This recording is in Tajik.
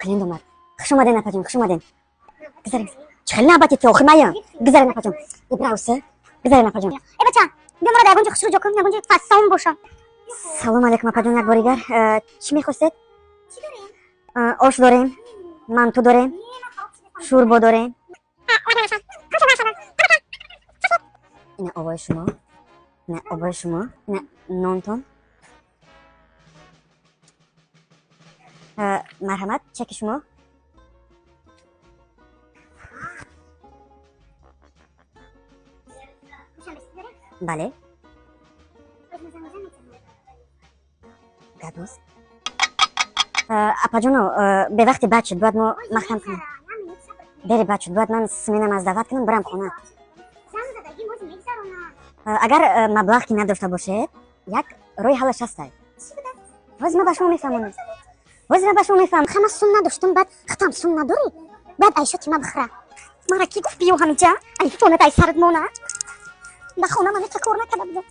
Клиент омад. Хуш омаден, апаҷон, хуш омаден. Гузаред. Чӣ хеле навбати ту, охи маям. Гузаред, апаҷон. Ибрауса. Гузаред, апаҷон. Э, бача, биё, маро дар ягон ҷо хушрӯ ҷо кун, ягон ҷо фасон боша. Салом алейкум, апаҷон, як бори дигар. Чӣ мехостед? Ош дорем, манту дорем, шӯрбо дорем. Ина обои шумо, ина обои шумо, ина нонтон. Марҳамат, чеки шумо. Бале. Гап нест. Апаҷоно, бевақти бад шуд, бояд мо маҳкам кунем. Дери бад шуд, бояд ман сменам аз даъват кунам, бирам хона. Агар маблағ ки надошта бошед, як роҳи ҳаллаш ҳастай. Ҳозир ман ба шумо мефаҳмонам. Ҳозир ман ба шумо мефаҳмам. Ҳама сум надоштум, баъд хатам сум надорӣ, бояд айшоти ма бихӯра. Мара ки гуфт, биё ҳамиҷа, айфонат ай сарат мона. Ба хона ман ка кор накарда будам.